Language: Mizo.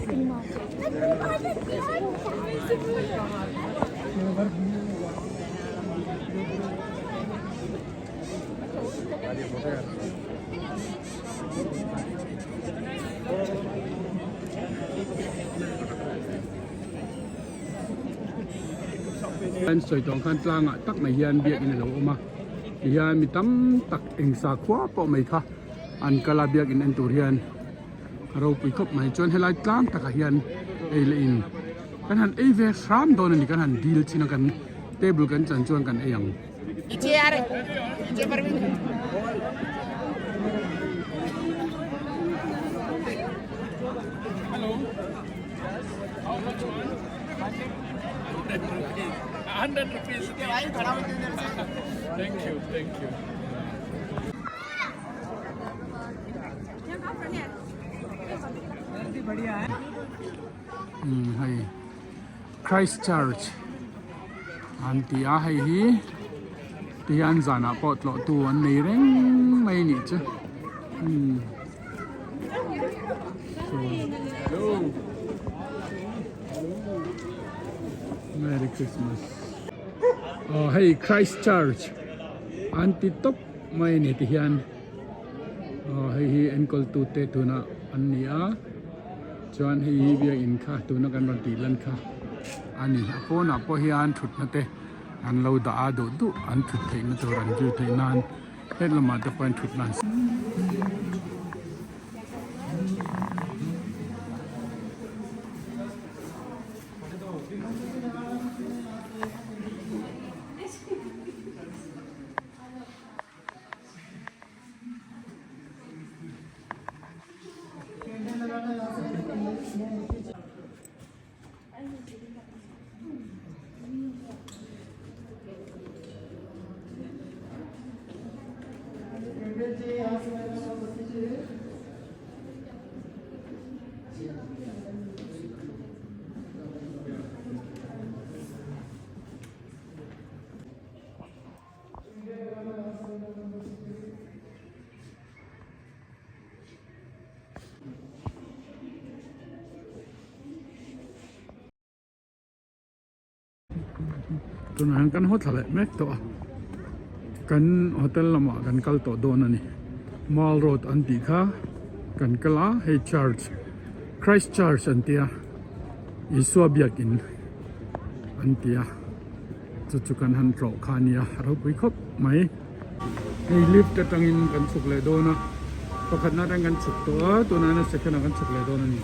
An sawi tawh ang khan tlangah tak mai hian biakin a lo awm a tihian mi tam tak eng sakhua pawh mai kha an kal a biakin en tur hian a ropui khawp mai chuan helai tlang takah hian ei leh in kan han ei ve hram dawn a ni kan han dil chin a kan table kan chan chuan kan ei ang. Hei Christ Church an ti a hei hi tihian zanah pawh tlawh tu an nei reng mai a nih chu umm Merry Christmas aw hei Christ Church an ti tawp mai a ni tihian. Aw hei hi enkawl tute tuna an ni a chuan hei hi biakinn kha tuna kan rawn tih lan kha a ni a pawnah pawh hian thutna te an lo dah a duh duh an thut theihna tur an zir theih nan hetlama te pawhin thutna an Tunah hian kan haw thla leh mek tawh a kan hotel lamah kan kal tawh dawn a ni mall road an tih kha kan kal a hei church christ church an tia Isua biakin an tia. Chu chu kan han tlawh kha a nia a ropui khawp mai. Hei lift atangin kan chhuk leh dawn a, pakhatna atang kan chhuk tawh a, tunah hian a second ah kan chhuk leh dawn a ni.